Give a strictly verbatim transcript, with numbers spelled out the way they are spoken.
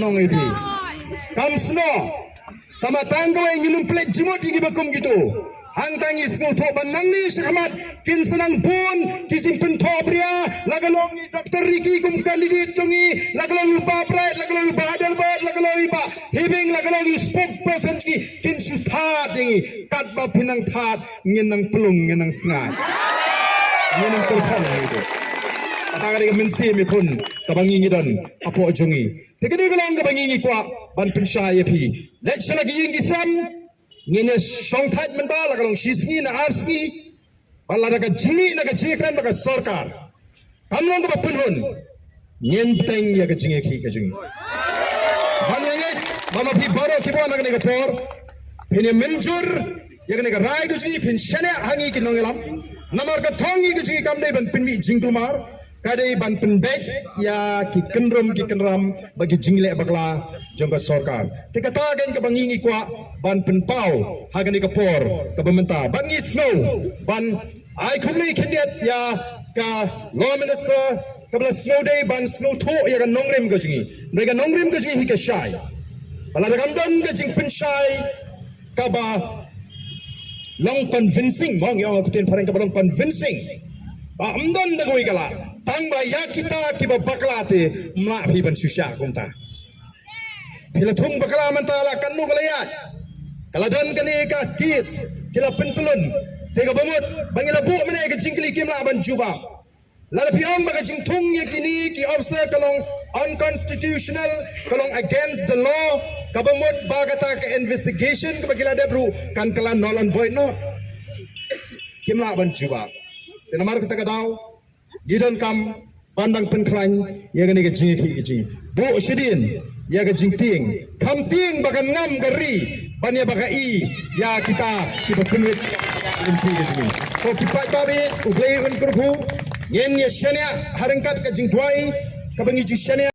Ong ïa phi. Kam snoh. Tangba tang kawei ngin ym pynleit jingmut ïa kiba kum kito. Hangta ngi sngewthuh ba nangne shakhmat kin sa nang bun ki jingpynthohbria, la ka long i Doctor Ricky kum candidate jong ngi, la ka long i Bah Bright, la ka long i Bah Adelbert, la ka long i Bah Hibing, la ka long i spokesperson jong ngi, kin shu thad ïa ngi. Katba phin nang thad ngin nang pynlong, ngin nang sngaid, ngin nang kyrpang ïa ngi. Kata ka dei ka mynsiem ïakhun kaba ngi ngi don hapoh jong ngi. Te ka dei ka long kaba ngi ngi kwah ban pynshai ïa phi. Leit sha la ki ïing ki sem, ngin ïa shongthait mynta la ka long shi sngi ne ar sngi, bad lada ka jingmih ne ka jingkren bad ka sorkar kam long kaba pynhun, ngin bteng ïa ka jingïakhih ka jong ngi. Ban ïa ngeit ba ma phi baroh kiba wan ha kane ka por phin ïa mynjur ïa kane ka rai ka jong ngi, phin shaniah ha ngi ki nongïalam. Namar ka thong ngi ka jong ngi kam dei ban pynmih jingkulmar, ka dei ban pynbeit ïa ki kynrum ki kynram bad ki jingleh bakla jong ka sorkar. Te kata kein kaba ngi ngi kwah ban pynpaw ha kane ka por kaba mynta. Bad ngi sngew ban ai khublei khyndiat ïa ka Law Minister kaba la sngewdei ban sngewthuh ïa ka nongrim ka jong ngi. Hynrei ka nongrim ka jong ngi hi ka shai ba lada kam don ka jingpynshai kaba long convincing, mo, ngi ong ha ka ktien phareng kaba long convincing, ba ym don da kawei ka lad, tangba ïa kita kiba bakla te ym lah phi ban shu shah kumta. Phi la thung bakla mynta la katno ka la ïaid, ka la don kane ka case, ki la pyntlun. Te kaba mut ba ngi la buh mynne ka jingkylli kim lah ban jubab. Lada phi ong ba ka jingthung ïa kine ki officer ka long unconstitutional, ka long against the law, kaba mut ba kata ka investigation kaba ki la dep ruh kan kylla null and void noh. Kim lah ban jubab. Te namar kata ka daw ngi donkam ban dang pynkhlaiñ ïa kane ka jingïakhih ka jong ngi. Buh shadien ïa ka jingtieng, kham tieng ba kan ngam ka ri ban ïa ba ka i ïa kita kiba pynwit lynti ka jong ngi. Ko ki paidbah, U Blei un kyrkhu. Ngin ïa shaniah ha ryngkat ka jingduwai kaba ngi ju shaniah.